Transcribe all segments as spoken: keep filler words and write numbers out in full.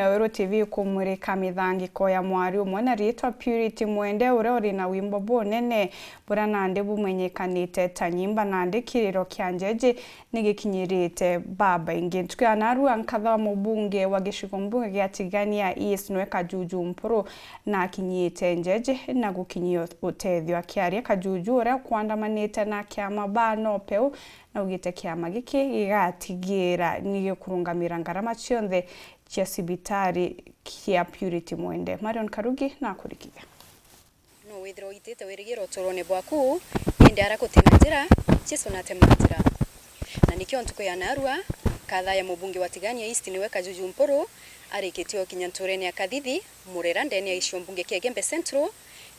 Weru T V ikumurika mithangiko ya mwari umwe na riitwa Purity Mwende, uria uri na wimbo bunene buria nandi bumenyekanite ta Nyimba nandi Kiriro kia Njeje nigikinyirite babaingi. Ntuku ya narua, nkatha wa mubunge wa gicigo mbunge gia Tigania East niwe Kajuju Mpuru nakinyite Njeje na gukinyia utethio. Akiaria, Kajuju, uria ukwandamanite na kiama ba NOPEU, naugite kiama giki gigatigira nigikurungamira ngarama cionthe cia cibitari kia Purity Mwende. Marion Karugi nakurikithia. No withirwa uitite wirigiro uturone bwaku, indi ara gutina njira, Jesu natema njira. Na nikio ntuku ya narua, kathaya mubunge wa Tigania East niwe Kajuju Mpuru arikitie ukinya nturene ya Kathithi, Murera, ndene ya gicigo mbunge kia Igembe Central,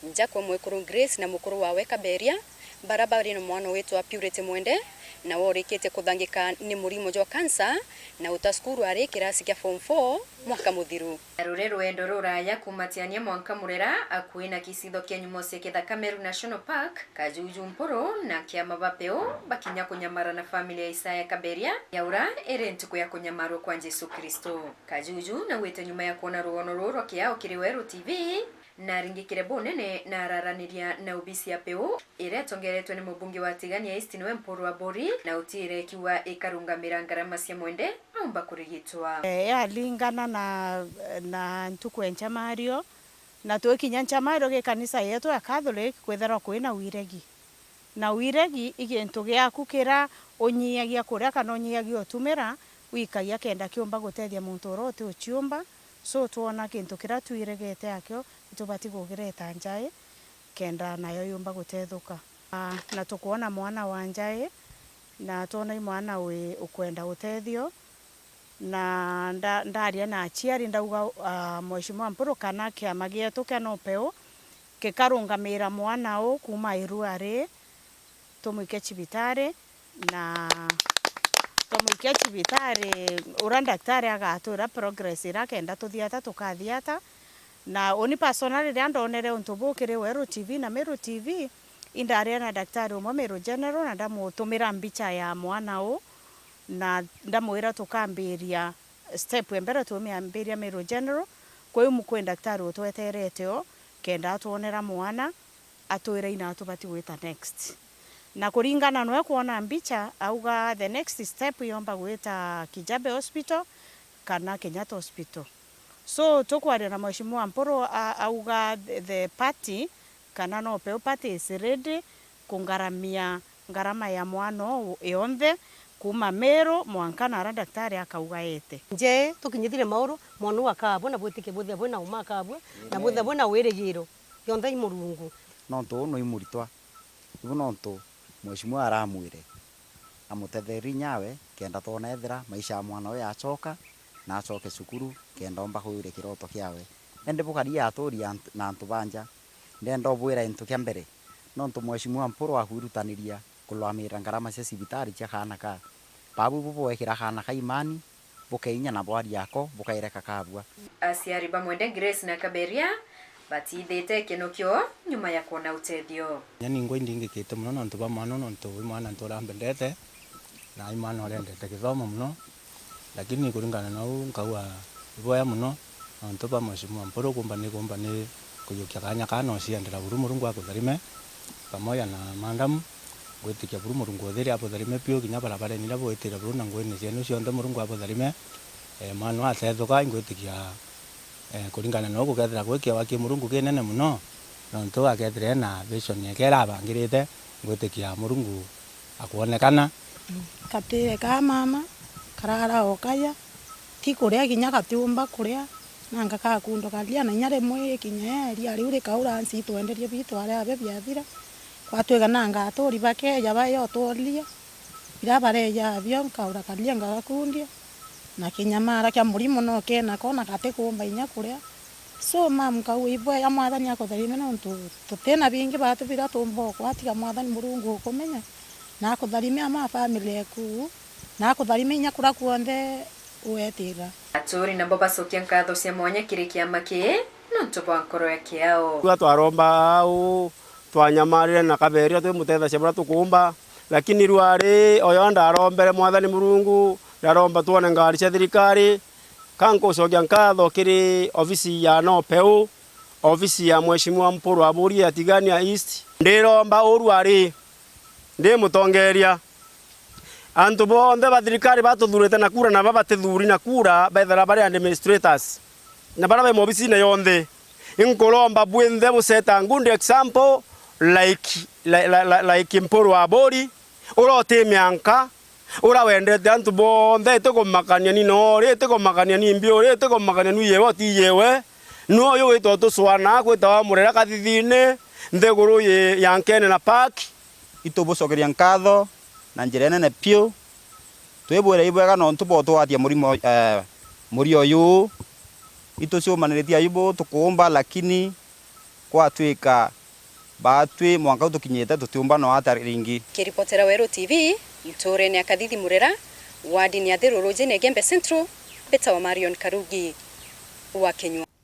nja kwa mwekuru Grace na mukuru wawe Kaberia, bara bari na mwana witwa Purity Mwende, na worikitie kuthangika ni murimo jwa kansa, na uta cukuru ari kirasi kia form four mwaka muthiru. Ruri rwendo ruraya kuuma Tiania mwanka Murera, akui na kicitho kia nyumo cia kithaka Meru National Park, Kajuju Mpuru na kiama ba Peu bakinya kunyamara na family ya Isaya Kaberia, yaura iri ntuku ya kunyamarwa kwa Jesu Kristo. Kajuju naugite nyuma ya kwona rugono ruru rwa kiao kiri Weru T V, naringikire bunene na araraniria na obisi ya Peu iria itongeretwe ni mubunge wa Tigania East niwe Mpuru Aburi, na utire ikiuga ikarungamira ngarama cia Mwende aumba kurigitwa. Eh, yalingana na, na ntuku ya nchamario, na twikinya nchamario gi kanisa yetu ya Catholic, kwithirwa kwina wiregi. Na wiregi i gintu giaku kira unyiagia kuria kana unyiagia utumira, wikagia kenda kiumba gutethia muntu uria uti uciumba. So, twona gintu kiria twiregete akio, itubati kugireta njai kenda nayo yumba gutethuka. Ah, na tukwona mwana wa njai, na twona i mwana wi ukwenda utethio, na nda-, ndaria na aciari ndauga, ah, Mheshimiwa Mpuru kana kiama gietu kia NOPEU gikarungamira mwana uu kuuma irua ri, tumwike cibitari, na twamwikia cibitari, uria ndaktari agatwira progress iria akenda tuthiata, tukathiata. Na uni personally, riria ndonere untu buu kiri Weru T V na Meru T V, indaria na daktari umwe Meru General, na ndamutumira mbicha ya mwana uu, na ndamwira tukambiria step ya mbere, tumiambiria Meru General. Kwou mukwi daktari utweterete o kenda atwonera mwana, atwire ina tubati gwita next. Na kuringana nwe kwona mbicha, auga the next step yomba gwita Kijabe Hospital kana Kenyatta Hospital. So, tukwaria na Mheshimiwa Mpuru, a-, auga the, the party kana NOPEU party is ready kungaramia ngarama ya mwana uu yonthe, kuuma Meru mwanka na aria daktari akauga ete. Nje tukinyithire Mauru, mwana uu akabua na bwitikia bwithia bwina uma akabua, na bwithia bwina wirigiro. Yonthe i Murungu. Nontu uu nwi muritwa, ibu nontu Mheshimiwa aramwire amutetherie nyawe, kenda twona ethira maisha ya mwana uyu yacoka, na acoke cukuru, kenda omba kwire kiroto kiawe. Indi bukari aturi ant-, na antu ba nja, ndenda ubwira gintu kia mbere, nontu Mheshimiwa Mpuru akwirutaniria kurwamira ngarama cia cibitari cia kaana ka. Babu ibu bwekira kaana ka imani, bukeinya na bwaria ako, bukaireka kabua. Aciari ba Mwende, Grace na Kaberia, batithite ikinukio nyuma ya kwona utethio. Kinya ningwa indingikite mono nontu bwa mwana uu, nontu wi mwana nturambendete, na i mwana urendete githomo mono, lakini kuringana na uu nkauga iboya mono nontu bwa Mheshimiwa Mpuru, kumba ni, kumba ni kujukia kanya kaa na uciendera buru. Murungu akutharime pamoja na madam. Ngwitikia buru Murungu uthire abutharime biu, kinya barabarene iria bwitire buru na nguine cienu cionthe Murungu abutharime. Eh, mwana uu atethuka, ingwitikia, eh, kuringana na uu gukethira gwi kiewa ki Murungu kinene mono, nontu akethira ena vision yake iria abangirite, ngwitikia Murungu akwonekana. Katire ka mama, karara o kaya, ti kuria kinya gatiumba kuria, nanga kakundukaria, na inya rimwe ikinya eria riu rikaura nsi itwenderie bitu aria abio biathira. Kwatwika nanga aturi bakeja baja utworia, biria bareja abio nkaurakaria ngagakundia, na kinyamara kia murimo no kenako na gatikumba inya kuria. So, mam, nkauga ibwega Mwathani akutharime nontu tutina bingi batu biria tumba ukwatiga Mwathani Murungu ukumenya, na akutharime ama family eku, na akutharime inya kuria kuonthe uetira. Aturi nabo bacokia nkatho cia mwanya kiri kiama kii nontu bwa nkoro ya kiao. Riu twaromba au, twanyamarire na Kaberia twimutethacia buria tukumba, lakini riu ari oyo ndarombere Mwathani Murungu, ndaromba twone ngari cia thirikari, ka nkucokia nkatho kiri ofisi ya Nopeu, ofisi ya Mheshimiwa Mpuru Aburi ya Tigania East. Ndiromba uru ari ndi mutongeria. Antu bonthe ba thirikari batuthurite na kura na baba batithuri na kura bethira bari administrators. Na baria be mobisine yonthe. Inkuromba bwinthe buceta good example like, like, like, like Mpuru Aburi, uria uti mianka, uria wendete antu bonthe, itikumakania ni nori, itikumakania ni mbiuri, itikumakania ni yewe uti yewe. Nu uyu witwa utucwanaa kwitawa Murera Kathithini, nthiguru yi ya Nkene na Park. Itubucokeria nkatho na njira inene piu. Twibwire ibwega nontu bwa utwatia murimo, eh, murio uyu. Itucumaniritie aibu tukuumba, lakini gwatwika baatwi mwanka u tukinyite tutiumba no ata ringi. Kiripotera Weru T V, ntuurene ya Kathithi Murera, wardini ya Thiru Rujine Igembe Central, mbitawa Marion Karugi wa Kinyua.